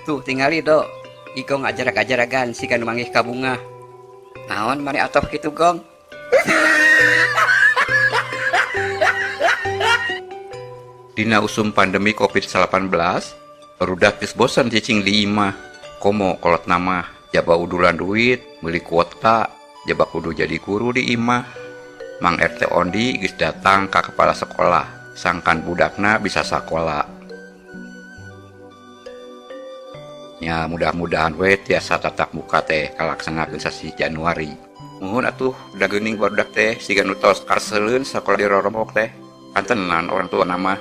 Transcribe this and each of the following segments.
Tuh tingali do. Igong ajarag-ajaragan siga nu manggih kabungah. Naon mani atoh kitu, Gong? Dina usum pandemi Covid-19, barudak geus bosen cicing di imah. Komo kolotna mah jaba udulan duit, meuli kuota, jaba kudu jadi guru di imah. Mang RT Ondi geus datang ka kepala sekolah, sangkan budakna bisa sakola. Nya mudah-mudahan we tiasa tatap muka teh kalaksanakeun sasih Januari. Muhun atuh da geuning barudak teh siga nu tos karseleun sakola diroromok teh. Kantenan orang tua nama.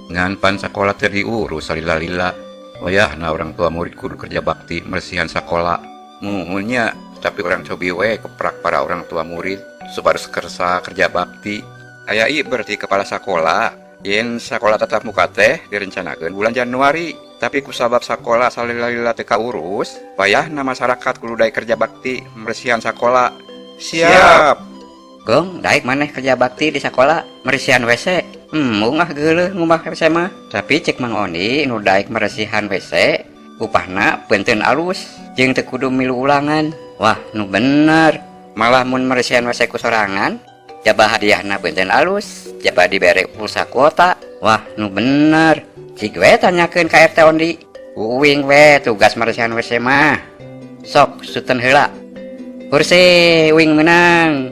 Ngan pan sakola teh diurus salila-lila. Wayahna orang tua murid kudu kerja bakti meresihan sakola. Muhunnya, tapi orang cobi we keprak para orang tua murid supados kersa kerja bakti. Aya ieu berarti kepala sakola yen sakola tatap muka teh direncanakeun bulan Januari. Tapi kusabab sakola salila-lila teu kaurus, wayahna masyarakat kudu daek kerja bakti meresihan sakola. Siap. Gong, daek maneh kerja bakti di sakola meresihan WC. Embung ah geuleuh ngumbah WC mah. Tapi cek Mang Ondi nu daek meresihan WC, upahna beunteun alus jeung teu kudu milu ulangan. Wah, nu bener. Malah mun meresihan WC ku sorangan, jaba hadiahna beunteun alus, jaba dibere pulsa kuota. Wah, nu bener. Cik we tanyakeun ka RT Ondi. Uing we tugas meresihan WC mah. Sok suten heula. Kursi uing menang.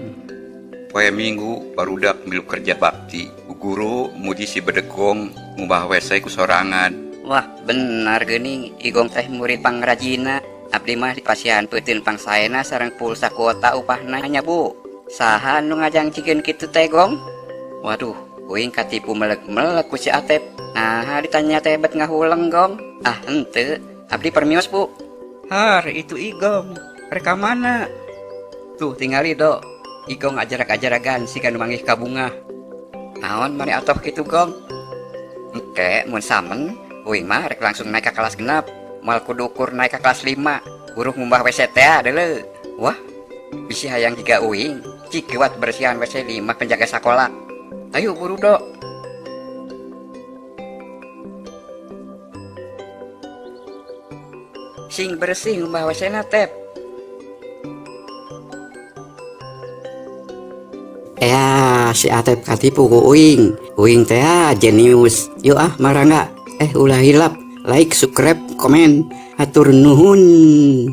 Poe Minggu barudak milu kerja bakti. Guru muji si bedegong ngumbah WC ku sorangan. Wah, benar geuning Igong teh murid pangrajina. Abdi mah dipasihan peuteun pangsaena sareng pulsa kuota upahna nya, Bu. Saha nu ngajangcikeun kitu teh, Gong? Waduh, uing katipu meleg-meleg ku si Atep. Nah, ditanya teh bet ngahuleng, Gong. Ah, henteu. Abdi permios, Bu. Har, itu Igong. Rek ka mana? Tuh tingali do. Igong ajarag-ajaragan siga nu manggih kabungah. Naon mani atoh kitu, Gong? Engke mun samen uing mah rek langsung naik ka kelas 6. Moal kudu ukur naik ka kelas 5. Buruh ngumbah WC teh deuleu. Wah, bisi hayang jiga uing. Cik kewat bersihan WC 5 penjaga sakola. Ayo buru do. Sing bersih ngumbah WC na, Tep. Ya, si Atep katipu ku uing. Uing teh jenius. Yuk ah, marangga. Ulah hilap. Like, subscribe, komen. Hatur nuhun.